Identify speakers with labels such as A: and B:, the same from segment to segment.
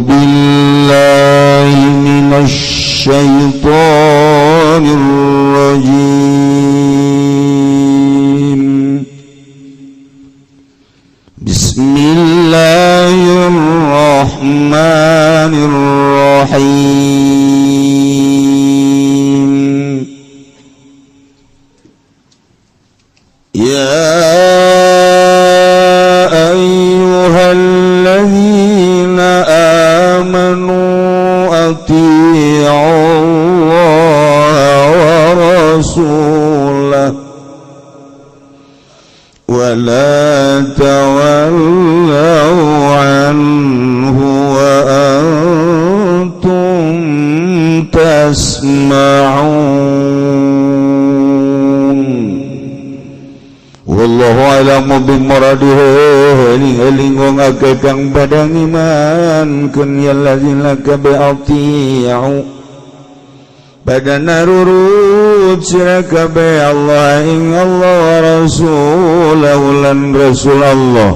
A: بالله من الشيطان الرجيم. بسم الله الرحمن الرحيم. يا أيها الذين آمنوا أطيعوا الله ورسوله ولا تولوا عنه وأنتم تسمعون. والله أعلم بمراده. Eling-eling wong akeh kang pada ngiman kun يا الذين kabeh أطيعوا pada narurut sira kabeh الله ing Allah ورسوله lan rasul Allah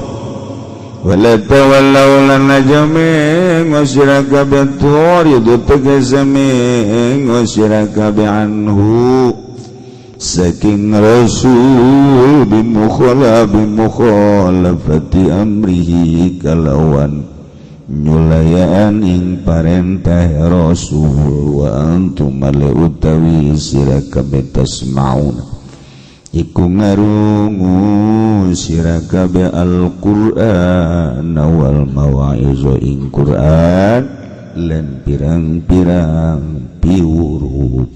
A: ولا تولوا lan aja mengo sira kabeh تعرضوا tegese mengo sira kabeh عنه saking rasul بمخالفة أمره kalawan nyulayaan ing parentah rasul وأنتم hale utawi sira kabeh تسمعون iku ngarungu sira kabeh القرآن والمواعظ ing Quran lan pirang-pirang piwuruh.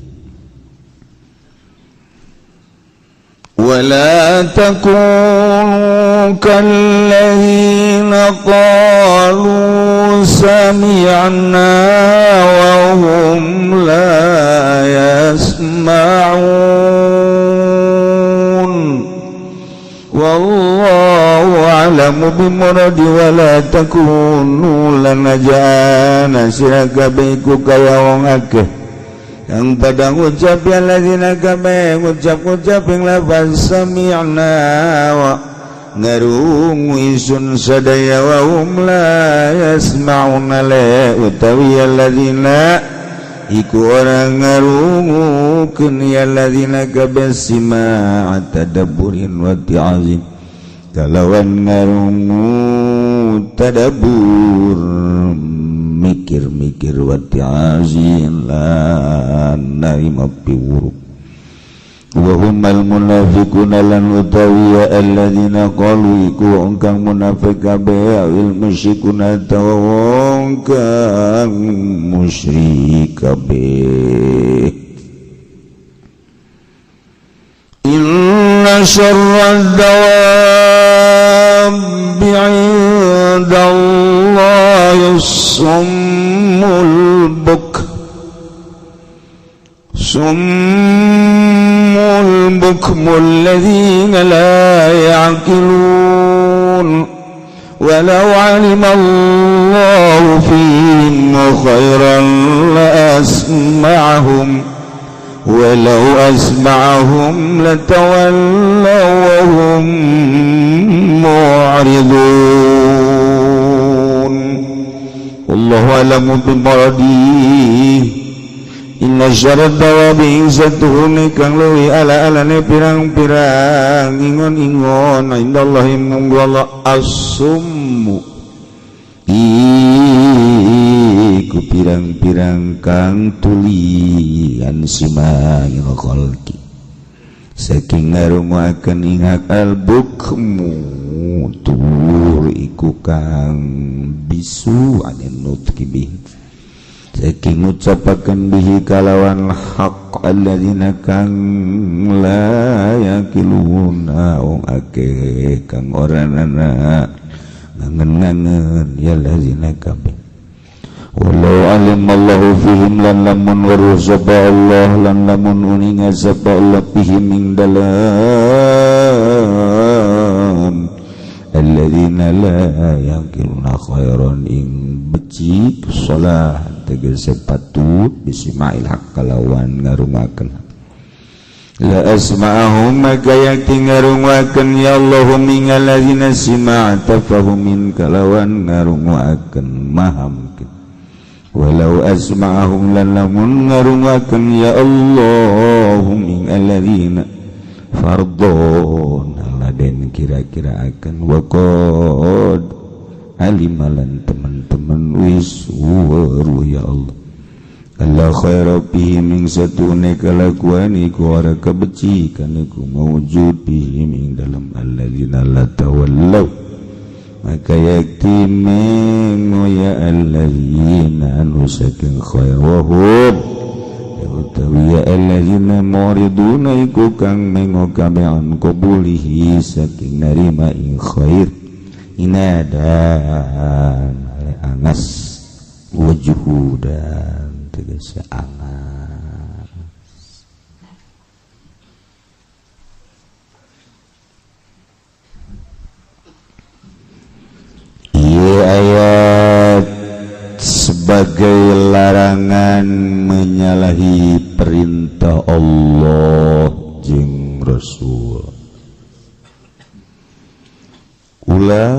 A: ولا تكونوا كالذين قالوا سمعنا وهم لا يسمعون. والله أعلم بمراده. ولا تكونوا lan aja ana sira kabeh iku kaya wong akeh yang pada ngucap يا الذين kabeh ngucap-ngucap ing lafaz سمعنا wa ngarungu isun sadaya وهم لا يسمعون le utawi الذين iku ora ngarungukeun ya الذين kabeh سماع تدبر واتعاظ kalawan ngarungu tadabbur mikir-mikir واتعاظ lan narima piwuruh وهم المنافقون lan utawi الذين قالوا iku wong kang munafik kabeh أو المشركون atawa wong kang musyrik kabeh. إن شر الدواب عند الله الصم البكم صم البكم الذين لا يعقلون. ولو علم الله فيهم خيرا لأسمعهم ولو أسمعهم لتولوا وهم معرضون. والله أعلم بمراده. إن شر الدواب ing satuhune kang leuwih ala-alane pirang-pirang ingon-ingon عند الله munggu Allah الصم iku pirang-pirang kang tuli عن سماع الخلق saking ngarunguakeun ing hak البكم tur iku kang bisu عن النطق به saking ngucapaken به kalawan hak الذين kang لا يعقلون wong akeh kang ora nana ngangen-ngangen ya الذين kabeh. ولو علم الله فيهم lan lamun weruh sapa Allah lan lamun uninga sapa Allah فيهم ing dalam الذين لا يعقلون خيرا ing becik salat tegese patut بسماع الحق kalawan ngarungakeun. La asma'ahum, maka yakti ngarunguakeun ya Allahum ing alladzina sima' tafahumin kalawan ngarunguakeun mahamkeun. Walau asma'ahum, lan lamun ngarunguakeun ya Allahum ing alladzina fardon laden kira-kira akan waqad alimalan teman-teman wis weruh ya Allah Allah khaira fihi min satune kalakuan iku ora kebecikan iku mawjud fihi ing dalam alladzina la tawallaw, maka yakti mengo ya alladzina anu saking khair wa hum utawi ya alladzina muriduna iku kang mengo kabeh an qabulihi saking narima ing khair inadan angas wujudan tegese angas. Ieu ayat sebagai larangan menyalahi perintah Allah jeung Rasul. Ulah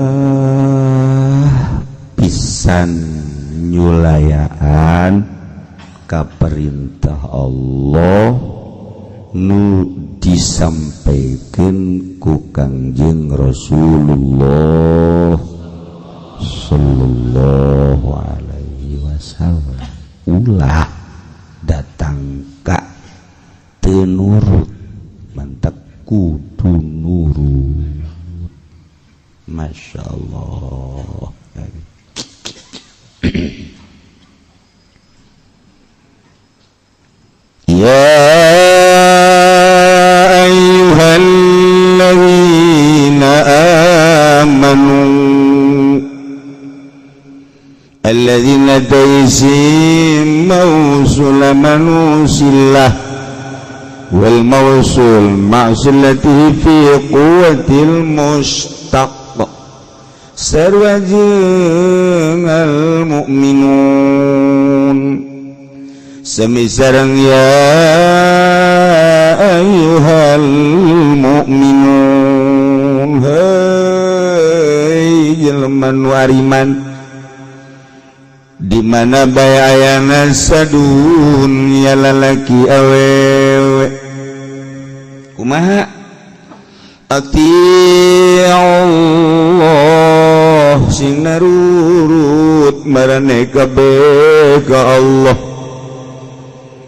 A: pisan nyulayaan ka perintah Allah nu disampaikan ku Kangjeng Rasulullah sallallahu alaihi wasallam. Ulah datang ka teu nurut, mantak kudu nurut. Masya Allah. Ya ayyuhalladzina amanu alladzina taisim mausul manusillah wal mausul ma'silatihi fi quwwatil mustaq sarwa jeung al mu'minun sami sareng ya ayyuhal mu'minun. Hei jelema nu ariman di mana bae ayana sadunya lalaki awewe kumaha ati Allah sing narurut marane kabeh ka Allah,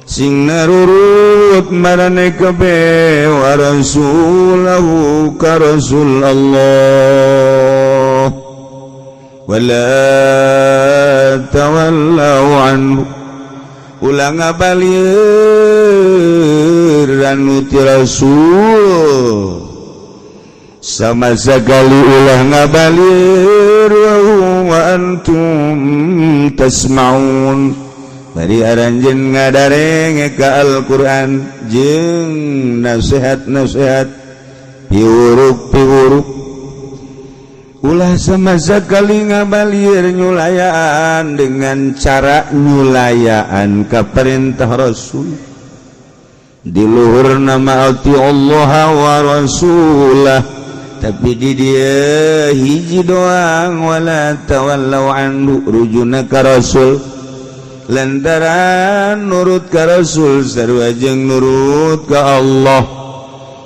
A: sing narurut marane kabeh wa rasulahu ka rasul Allah, wala tawallaw anhu ulah ngabalir anu ti rasul sama sekali ulah ngabalir wa antum tasma'un. Bari aranjeun ngadarenge ka Al-Qur'an jeung nasihat-nasihat piuruk-piuruk, ulah sama sekali ngabalir nyulayaan dengan cara nyulayaan ka perintah Rasul. Di luhur nama ati Allah wa rasulah, tapi di dia hiji doang wala tawallaw anhu rujuna ka Rasul. Lantaran nurut ka Rasul sarua jeung nurut ka Allah,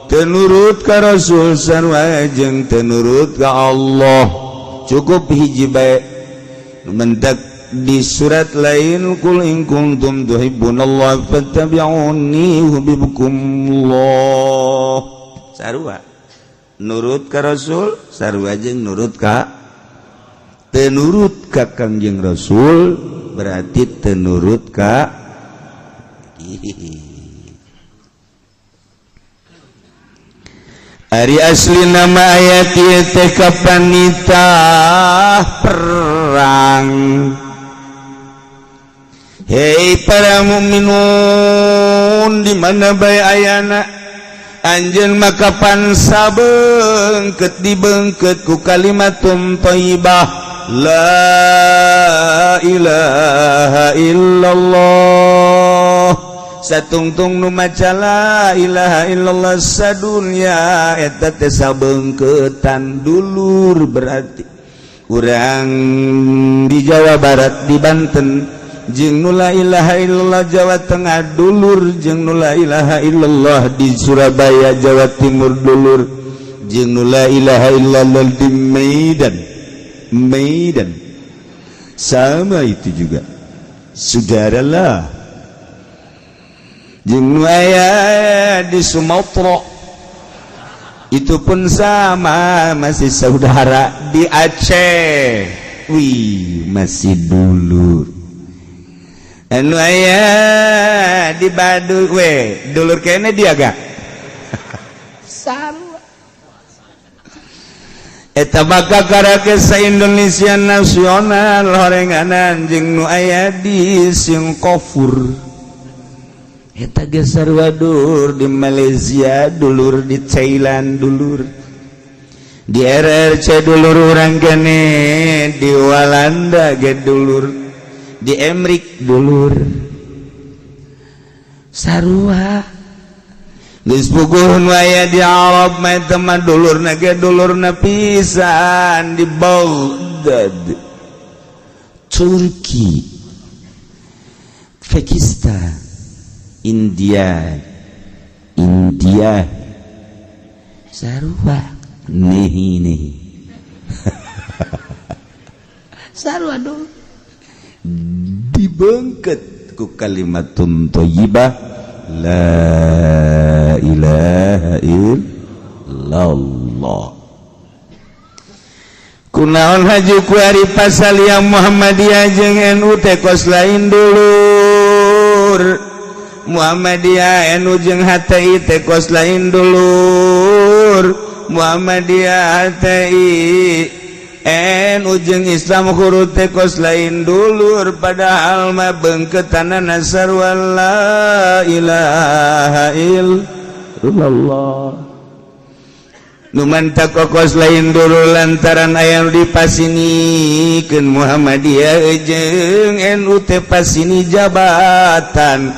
A: teu nurut ka Rasul sarua jeung teu nurut ka Allah. Cukup hiji bae mentak di surat lain qul in kuntum tuhibbunallaha fattabi'uni yuhibbukumullah. Sarua nurut ka Rasul sarua jeung nurut ka teu nurut ka Kangjeng Rasul berarti teu nurut ka. Ari asli nama ayat ieu teh kapanita perang. Hei para mukminun di mana bae ayana anjeun maka pansa beungkeut dibeungkeut ku kalimatun thayyibah la ilaha illallah. Satungtung nu maca la ilaha illallah sadunya eta teh sabeungkeutan dulur. Berarti urang di Jawa Barat, di Banten, jeung nu la ilaha illallah Jawa Tengah dulur, jeung nu la ilaha illallah di Surabaya, Jawa Timur dulur, jeung nu la ilaha illallah di Medan, Medan sama itu juga saudara lah, jeung nu aya di Sumatera itu pun sama, masih saudara. Di Aceh, wih, masih dulur. Anu aya di Baduy we dulur kene dia gak sarua. Eta maka karake sa Indonesia nasional horenganan jeung nu aya di Singapura eta ge sarua dulur, di Malaysia dulur, di Thailand dulur, di RRC dulur urang kene, di Walanda ge dulur, di Emrik dulur sarua. Geus puguh nu aya di Arab mah eta mah dulurna ge dulurna pisan, di Baghdad, Turki, Pakistan, India, India sarua nih nih sarua dong dibengket ku kalimatun thayyibah la ilaha illallah. Kunaon haju kuari pasal yang Muhammadiyah jeung NU teh kos lain dulur, Muhammadiyah NU jeung HTI teh kos lain dulur, Muhammadiyah HTI NU jeung Islam huruf teh kos lain dulur, padahal mah beungkeutanana sarua la ilaha illallah. Nu mantak kokos lain dulur lantaran aya dipasinikeun Muhammadiyah jeung NU teh pasini jabatan,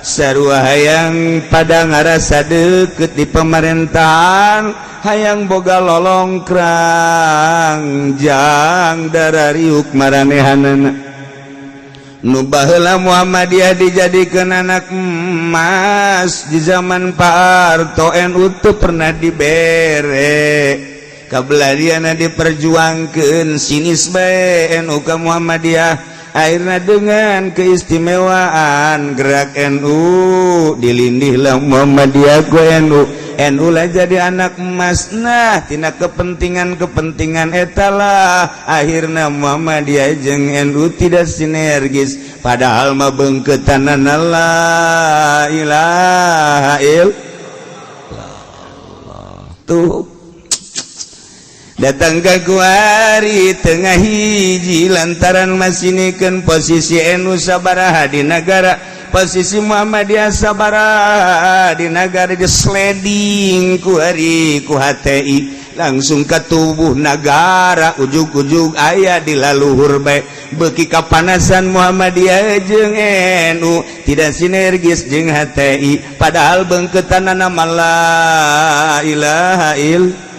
A: sarua hayang pada ngarasa deket di pemerintahan, hayang boga lolongkrang jang darariuk maranehanana. Nu baheula Muhammadiyah dijadikan anak emas di zaman Pak Harto, NU teu pernah dibere kabelariana, diperjuangkan sinis bae NU ka Muhammadiyah. Akhirnya dengan keistimewaan gerak NU dilindihlah Muhammadiyah ku NU, NU lah jadi anak emas. Nah, tina kepentingan-kepentingan etalah akhirnya Muhammadiyah jeung NU tidak sinergis, padahal mah beungkeutanana la ilaha illallah. Tuh datang ke kuari tengah hiji lantaran masinikeun posisi NU sabaraha di negara, posisi Muhammadiyah sabaraha di negara, di sliding kuari ku HTI langsung ke tubuh negara, ujug-ujug aya di laluhur bae. Beki kapanasan Muhammadiyah jeung NU tidak sinergis jeung HTI, padahal beungkeutanana la ilaha illallah.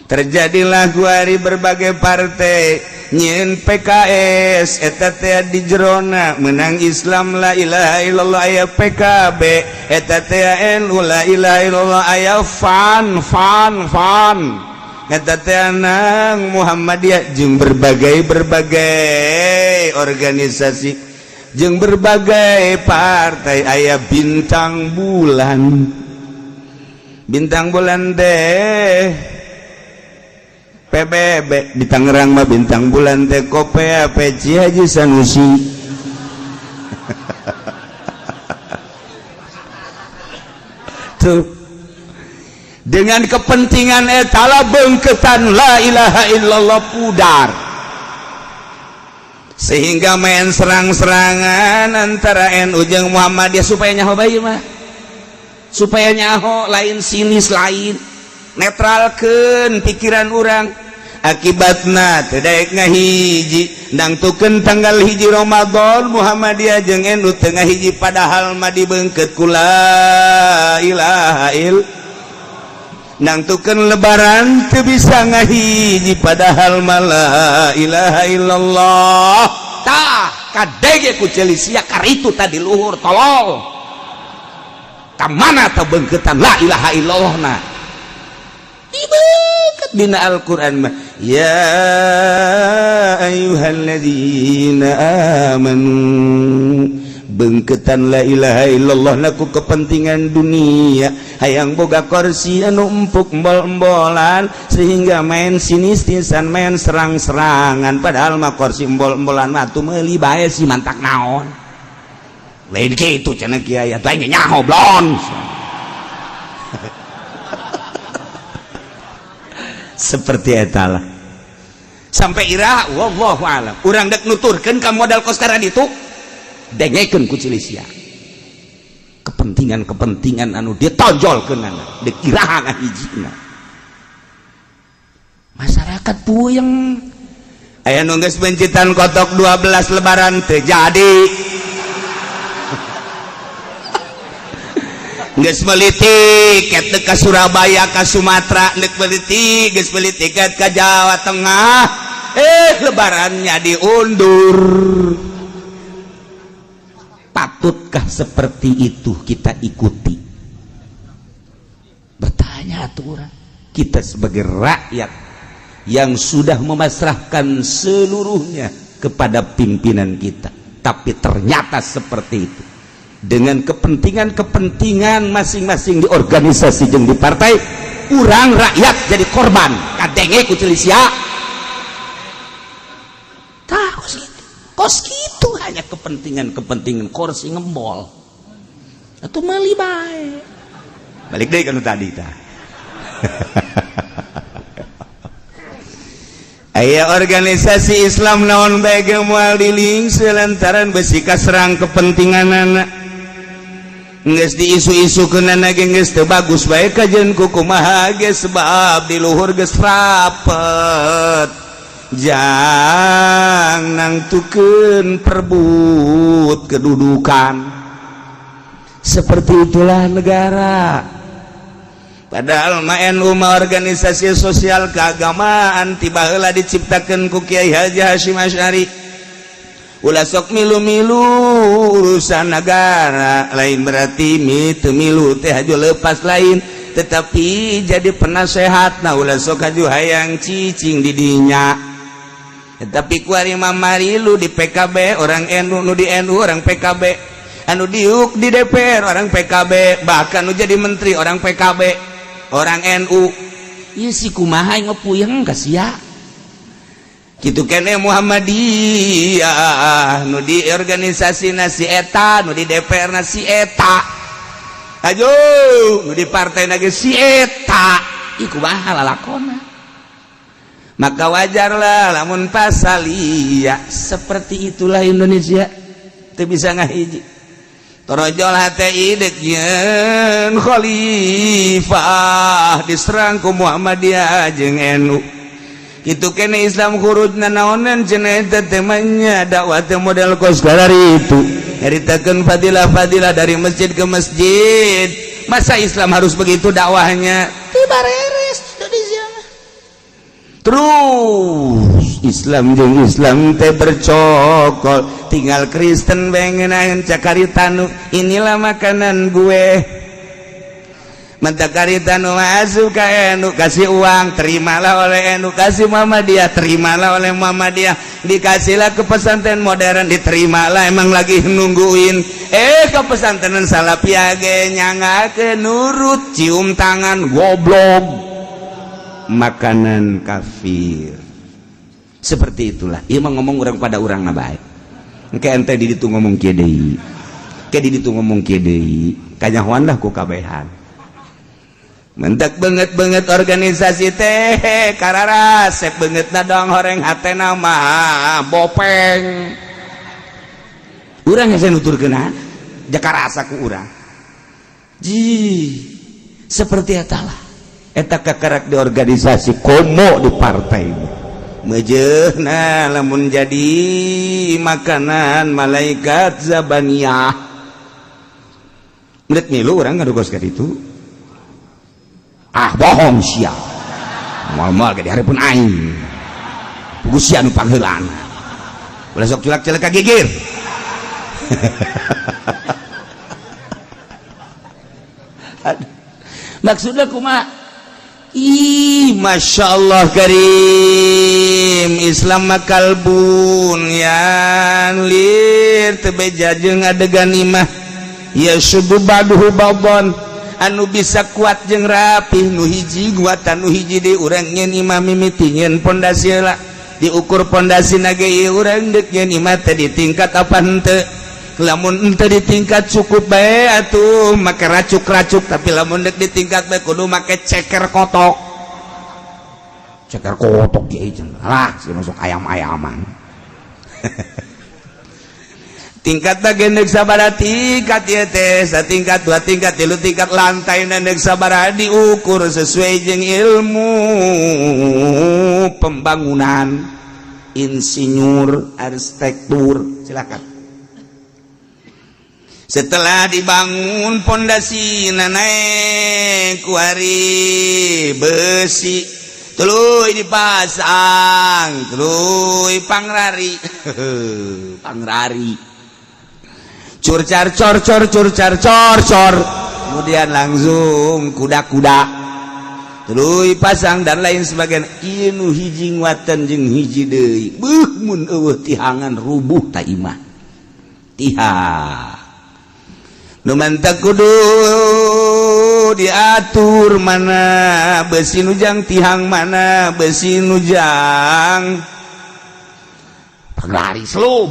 A: Terjadilah kuari berbagai partai nyin PKS eta teh di jerona menang Islam la ilaha illallah, aya PKB eta teh NU la ilaha illallah, aya fan fan fan eta teh nang Muhammadiyah jeung berbagai berbagai organisasi jeung berbagai partai, aya bintang bulan, bintang bulan deh PBB di Tangerang mah bintang bulan teh Kopea Peci Haji Sanusi. Tuh dengan kepentingan etala beungkeutan la ilaha illallah pudar, sehingga main serang-serangan antara NU jeung Muhammadiyah supaya nyaho bae mah, supaya nyaho lain sinis, lain netralkeun pikiran orang. Akibatna teu daek ngahiji. Nangtukeun tanggal 1 Ramadan, Muhammadiyah jeung NU teu ngahiji, padahal mah dibeungkeut ku la ilaha illallah. Nangtukeun Lebaran teu bisa ngahiji, padahal mah la ilaha illallah.
B: Tah, kadege ku ceuli sia karitu tadi luhur tolol. Ka mana tah beungkeutan la ilaha illallah na?
A: Dibeungkeut dina Al-Qur'an mah, ya ayyuhalladzina amanu. Beungkeutan la ilaha illallah laku kepentingan dunia, hayang boga kursi anu empuk, embol-embolan, sehingga main sinis-sinisan, main serang-serangan. Padahal mah kursi embol-embolan mah tuh meuli bae si mantak naon.
B: Lain kitu cenah kiai, atuh aing nyaho blon.
A: Seperti eta lah.
B: Sampai ira wallahu alam urang dek nuturkeun ka modal koskaran itu, dengekeun ku ceuli sia. Kepentingan-kepentingan anu ditonjolkeunana, dek iraha ngahijina masyarakat puyeng.
A: Aya nu geus bencitan kotok 12 Lebaran teu jadi. Geus meuli tiket ka Surabaya, ka Sumatera, geus meuli tiket, geus meuli tiket ka Jawa Tengah, lebarannya diundur.
B: Patutkah seperti itu kita ikuti? Bertanya tuh orang.
A: Kita sebagai rakyat yang sudah memasrahkan seluruhnya kepada pimpinan kita, tapi ternyata seperti itu dengan kepentingan-kepentingan masing-masing di organisasi jeung di partai,
B: urang rakyat jadi korban. Kadenge ku ceuli sia. Tah, kos gitu, kos gitu, hanya kepentingan-kepentingan kursi ngembol atau meuli bae.
A: Balik deui ka nu tadi tah. Aya organisasi Islam naon bae ge moal dilingse lantaran besi kaserang kepentinganana. Geus diisu-isukeunana ge geus teu bagus bae kajeun ku kumaha ge, sebab di luhur geus rapet jang nangtukeun perebut kedudukan. Seperti itulah negara. Padahal mah NU mah organisasi sosial keagamaan, tiba heula diciptakeun ku Kiai Haji Hasyim Asy'ari. Ulah sok milu-milu urusan negara. Lain berarti mi teu milu teh haju lepas, lain, tetapi jadi penasehat. Nah, ulah sok haju hayang cicing di dinya. Tetapi kuari marilu di PKB orang NU, nu di NU orang PKB, anu diuk di DPR orang PKB, bahkan nu jadi menteri orang PKB, orang NU.
B: Ieu si kumaha ngepuyeng ka sia?
A: Kitu kene Muhammadiyah, nu di organisasi nasi eta, nu di DPR nasi eta, ayo nu di partai nage si eta.
B: Ih, kumaha lalakona?
A: Maka wajarlah lamun pasalia. Seperti itulah Indonesia, teu bisa ngahiji. Torojol HTI dek nyeun khalifah, diserang ku Muhammadiyah jeung NU. Kitu kene Islam khuruj nanaonan cenah eta temanya dakwah teh model kos itu nyaritakeun fadilah-fadilah dari masjid ke masjid. Masa Islam harus begitu dakwahnya? Tiba beres Indonesia mah. Terus Islam jeung Islam teh bercokol, tinggal Kristen pengen cakaritanu, inilah makanan gue. Mentakaritanu masuk ke NU, kasih uang, terimalah oleh NU, kasih Muhammadiyah, terimalah oleh Muhammadiyah, dikasihlah ke pesantren modern, diterimalah, emang lagi nungguin. Ke pesantren Salafiyah ge nyangga ke nurut, cium tangan, goblok, makanan kafir. Seperti itulah. Ieu mah ngomong urang pada urang na bae. Engke ente di ditu ngomong kieu deui, ke di ditu ngomong kieu deui, kanyahoan lah ku kabehan. Mentek banget-banget organisasi teh kararasep banget na dong, horeng hatena mah bopeng. Urang hese nuturkeun jaka rasa ku urang. Ji, seperti eta lah. Eta kakarak di organisasi komo di partai mejeuna lamun jadi makanan malaikat zabaniyah. Menurut milu urang ngadugos ka ditu. Ah, bohong sia. Moal-moal ge dihareupeun aing. Puguh sia nu pangheulaan. Ulah sok culak-culak ka gigir. Maksudnya kumaha? Ih, Masya Allah karim. Islam makal bunyan lir tebeja jeung adegan imah ya sudu baduhu babon anu bisa kuat jeung rapih nu hiji guatan nu hiji di urang nyeun imah mimiti nyeun pondasi lah diukur pondasi nage ieu urang deuk nyeun imah teh di tingkat apa henteu. Lamun ente di tingkat cukup bae atuh make racuk-racuk, tapi lamun dek di tingkat bae kudu make ceker kotok. Ceker kotok kiai cenah. Lah, si masuk ayam-ayaman. Tingkat bagian deuk sabaraha tingkat ieu teh, satingkat, dua tingkat, tilu tingkat, lantai deuk sabaraha diukur sesuai jeung ilmu pembangunan, insinyur, arsitektur, silakan. Setelah dibangun pondasi naik kuari besi tuluy dipasang tuluy pangrari pangrari curcar cor cor curcar cor cor, kemudian langsung kuda-kuda tuluy pasang dan lain sebagainya. Ieu nu hiji nguatan jeung hiji deui beuh mun eueuh tihangan rubuh ta imah tihang. Nu mantak kudu diatur mana besi nujang tihang mana besi nujang paglari selub.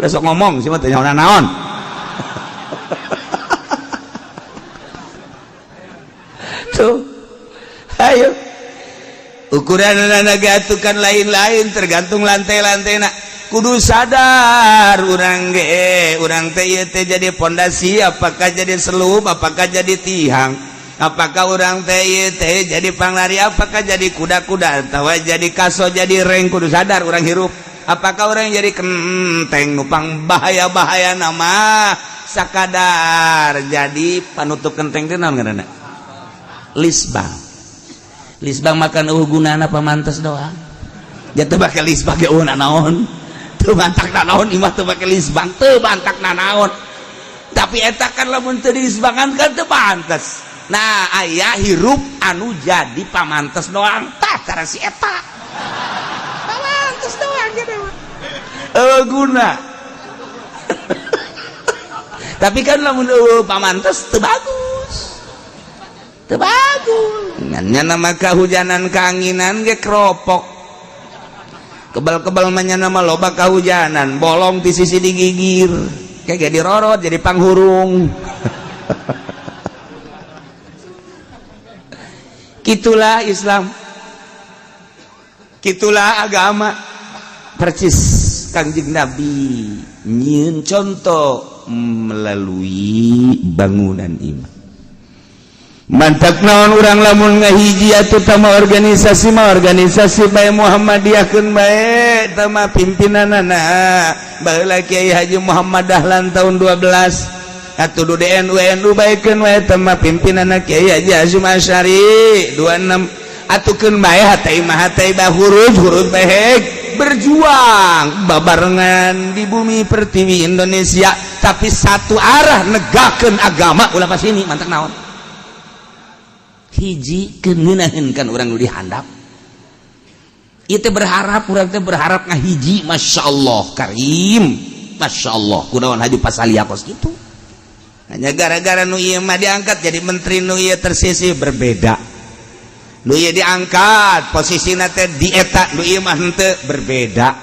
A: Udah sok ngomong sih mah teu nyaho naon. Tuh ayo ukuran anak atukan lain-lain tergantung lantai-lantai nak. Kudu sadar urang ge urang teh ieu teh jadi pondasi apakah jadi selub apakah jadi tihang apakah urang teh ieu teh jadi panglari apakah jadi kuda-kuda atawa jadi kaso jadi reng. Kudu sadar urang hirup apakah urang jadi kenteng nupang bahaya-bahaya nama sakadar jadi panutup kenteng teh naon ngaranna lisbang. Lisbang makan eueuh gunana pamantes doang jatuh bake lisbang ge eueuh naon. Teu bantak nanaon imah teu make lisbang teu bantak nanaon, tapi eta kan lamun teu dilisbangan kan teu pantes. Nah aya hirup anu jadi pamantes doang tah cara si eta pamantes doang gitu eueuh guna. Tapi kan lamun eueuh pamantes teu bagus teu bagus ngan nya maka hujanan kaanginan ge keropok kebal-kebal manya nama loba kahujanan bolong di sisi digigir kayak jadi rorot jadi panghurung. Kitulah Islam, kitulah agama. Persis Kangjeng Nabi nyieun contoh melalui bangunan iman. Mantak naon urang lamun ngahiji atuh tama organisasi mah organisasi bae Muhammadiyah keun bae tama pimpinanana baheula Kiai Haji Muhammad Dahlan tahun 12 atuh du DNU NU baekeun wae tama pimpinanana Kiai Haji Hasyim Asy'ari 26 atuh keun bae hate mah hate bah huruf huruf bae berjuang babarengan di bumi pertiwi Indonesia tapi satu arah negakeun agama ulah pas ini mantak naon hiji keuneunaheun kan urang nu dihandap. Ieu teh berharap urang teh berharap ngahiji Masya Allah karim Masya Allah kunaon haju pasalia kos kitu hanya gara-gara nu ieu mah diangkat jadi menteri nu ieu tersisih berbeda nu ieu diangkat posisina teh di eta nu ieu mah henteu berbeda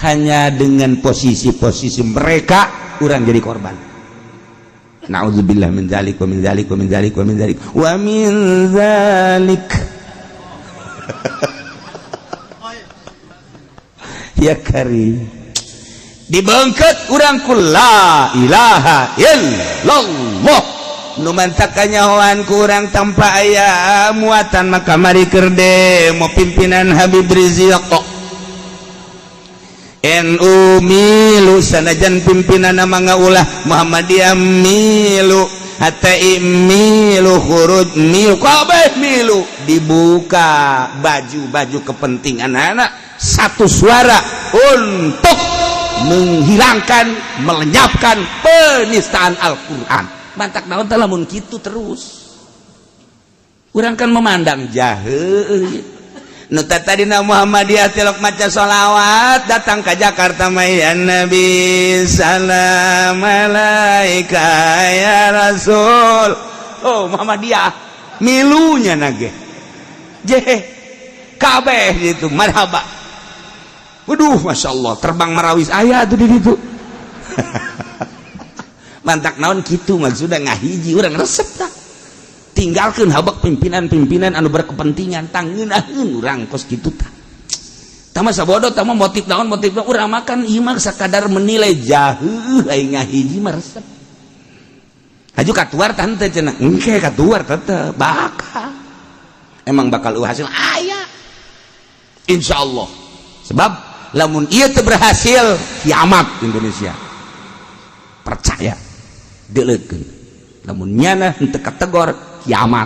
A: hanya dengan posisi-posisi mereka urang jadi korban. Na'udzubillah min dzalik wa min dzalik wa min dzalik wa min dzalik wa min dzalik. Ya karim dibengket urang ku la ilaha illallah Nu mantak kanyahoan kurang tanpa aya muatan maka mari keur demo pimpinan Habib Rizik kok. NU milu sanajan pimpinan mangga ulah, Muhammadiyah milu, HTI milu, khuruj milu, kabeh milu, dibuka baju-baju kepentingan anak, satu suara untuk menghilangkan, melenyapkan penistaan Al-Quran. Mantak naon teh lamun kitu terus urang kan memandang jahe. Nu tadina Muhammadiyah tilok maca sholawat datang ke Jakarta mah, "Ya Nabi salam alaika ya Rasul." Oh, Muhammadiyah milunya nage je kabeh gitu, marhaba. Waduh, Masya Allah, terbang marawis aya tuh di ditu. Mantak naon kitu maksudnya ngahiji urang resep tak tinggalkan habak pimpinan-pimpinan anu berkepentingan, tangeunaheun urang kos kitu tah. Tama sabodo tama motif naon, motif naon urang makan ieu mah sakadar menilai jaheuh, aing ngahiji mah resep. Haju katuar tante cenah, engke katuar tetep bakal, emang bakal hasil aya insyaallah, sebab lamun ieu teu berhasil kiamat Indonesia. Percaya deuleutkeun, lamun nyana henteu kategor kiamat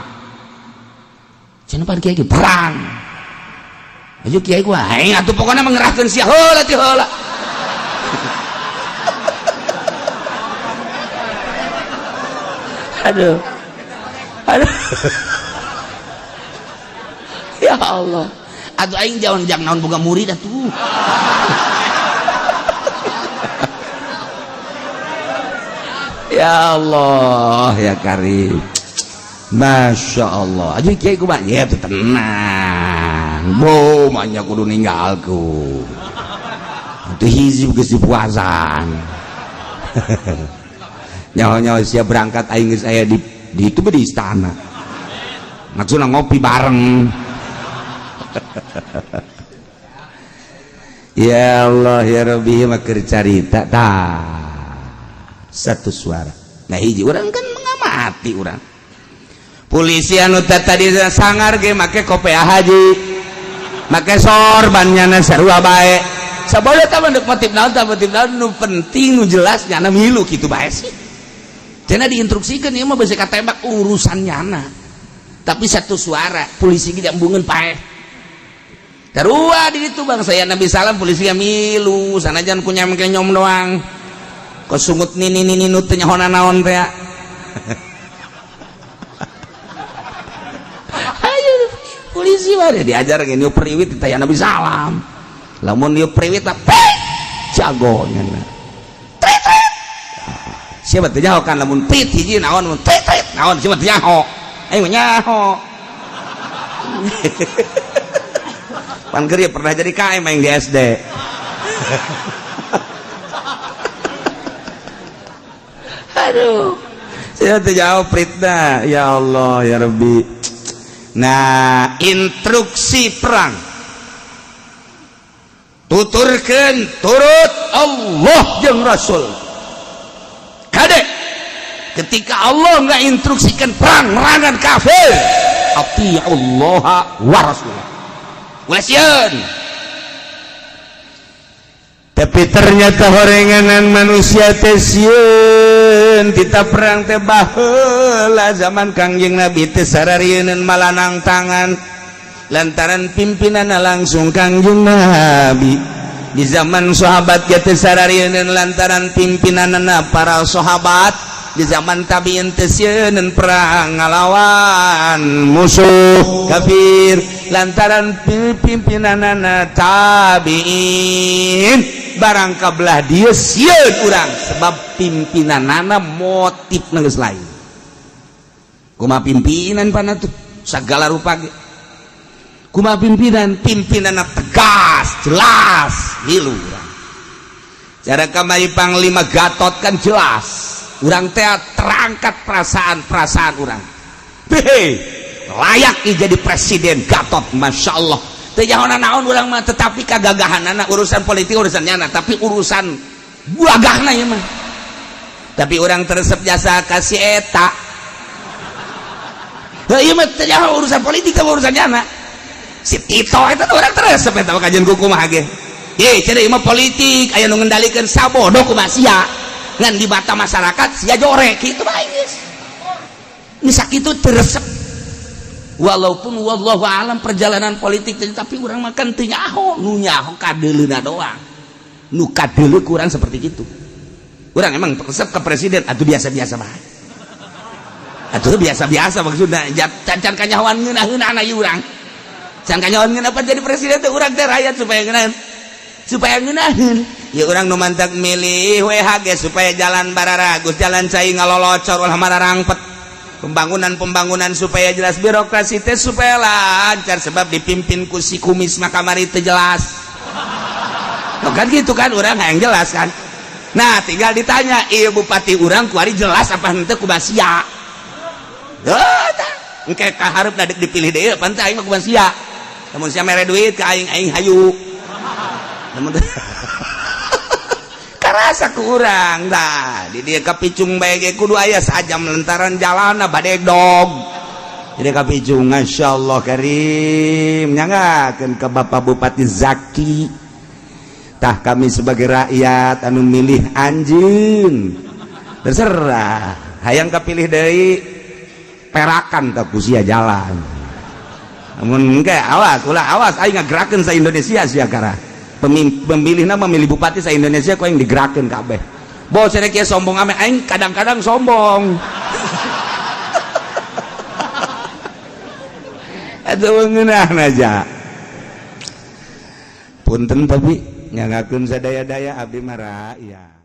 A: cenah. Pan kiai perang aju kiai gua aing atuh pokona mengerahkeun sia heula ti heula. Aduh aduh, ya Allah atuh, aing jauh jang naon boga murid atuh. Ya Allah ya Karim, Masya Allah. Aja kiai kumaha ya tuh, tenang bo manya kudu ninggalku itu hizib geus dipuasan. Nyawa-nyawa siap berangkat aing geus aya di itu di istana, maksudna ngopi bareng. Ya Allah ya Rabbi, mah keur carita tah satu suara. Nah, hiji orang kan mengamati orang polisi anu tadi sangar ge make kopiah haji, make sorban, nyana sarua bae. Sabodo tah mah motif naon tah, motif naon, nu penting nu jelas nyana milu kitu bae sih. Cenah diinstruksikeun ieu mah beusi katembak urusan nyana, tapi satu suara polisi ge embungeun paeh. Sarua di ditu bangsa ya Nabi salam, polisi ge milu sanajan ku nyam kenyom doang kok sungut nini nini nu teu nyaho naon teh. Ayo polisi mah diajar gini priwit ditanya Nabi salam, lamun ieu priwit tah jago nya trit trit siapa teu nyaho kan, lamun pit hiji naon, mun trit trit naon, siapa teu nyaho, ayo nyaho. Pan keur pernah jadi KM aing di SD. Aduh, saya teu jauh pritna. Ya Allah ya Rabbi. Nah, instruksi perang tuturkeun turut Allah jeung Rasul. Kade ketika Allah nggak instruksikan perang merangan kafir, atiullaha wa rasulah. Ulah sieun. Tapi ternyata horenganan manusia teh sieun tita perang teh. Baheula zaman Kangjeng Nabi teh sararieun malanang tangan lantaran pimpinan langsung Kangjeng Nabi. Di zaman sahabat ge teh sararieun lantaran pimpinanna para sahabat. Di zaman tabiin teh sieun perang ngalawan musuh kafir lantaran pimpinanna tabiin. Barang kabelah dia sieun urang sebab pimpinanana motif geus lain. Kumaha pimpinan pana tuh segala rupa ge, kumaha pimpinan, pimpinanna tegas jelas milu urang. Cara kamari Panglima Gatot kan jelas, urang teh terangkat perasaan-perasaan urang. Hehe, layak jadi presiden Gatot, Masya Allah. Teu nyaho naon urang mah, tetapi kagagahanana urusan politik urusan nyana, tapi urusan gagahna ieu mah. Tapi urang teresep jasa kasih eta.
B: Heuh ieu mah teu nyaho urusan politik sama urusan nyana. Si Tito eta teh urang resep eta mah kajian ku kumaha ge. Ye, cenah ieu mah politik aya nu ngendalikeun sabodo kumaha sia. Ngan di mata masyarakat sia jorek kitu bae geus. Ini sakitu teu resep. Walaupun wallahu alam perjalanan politik tapi urang makan teu nyaho, nu nyaho kadeuleuna doang. Nu kadeuleu kurang seperti itu. Urang emang resep ke presiden atuh biasa-biasa bae. Atuh biasa-biasa maksudna can kanyahoan ngeunaheunana ieu urang. Can kanyahoan ngeunah apa jadi presiden teh urang teh rakyat supaya ngeunaheun. Supaya ngeunaheun. Ya urang nu mantak milih WHG supaya jalan bararagus, jalan cai ngalolocor ulah mararangpet. Pembangunan-pembangunan supaya jelas, birokrasi teh supaya lancar sebab dipimpin ku si kumis mah kamari teu jelas. Loh, kan gitu kan urang yang jelas kan. Nah, tinggal ditanya, iya bupati urang kuari jelas apa henteu kumaha sia. Heuh tah. Engke kaharep da dipilih deui pan teh aing mah kumaha sia. Lamun sia mere duit ka aing, aing hayu. Lamun karasa ku urang tah di dieu kapicung bae ge kudu aya sajam lantaran jalanna badegdog. Jadi kapicung masyaallah karim nyangakeun ka Bapak Bupati Zaki. Tah kami sebagai rakyat anu milih anjeun terserah hayang kapilih deui perakan tak ku sia jalan. Namun engke awas ulah awas aing ngagerakeun sa Indonesia sia kara. Pemilihna memilih bupati sa Indonesia ku aing digerakeun kabeh. Bos cenah kieu sombong ame aing kadang-kadang sombong. Atuh ngeunah aja. Punten tapi nyangakeun sadaya-daya abdi mah rakyat.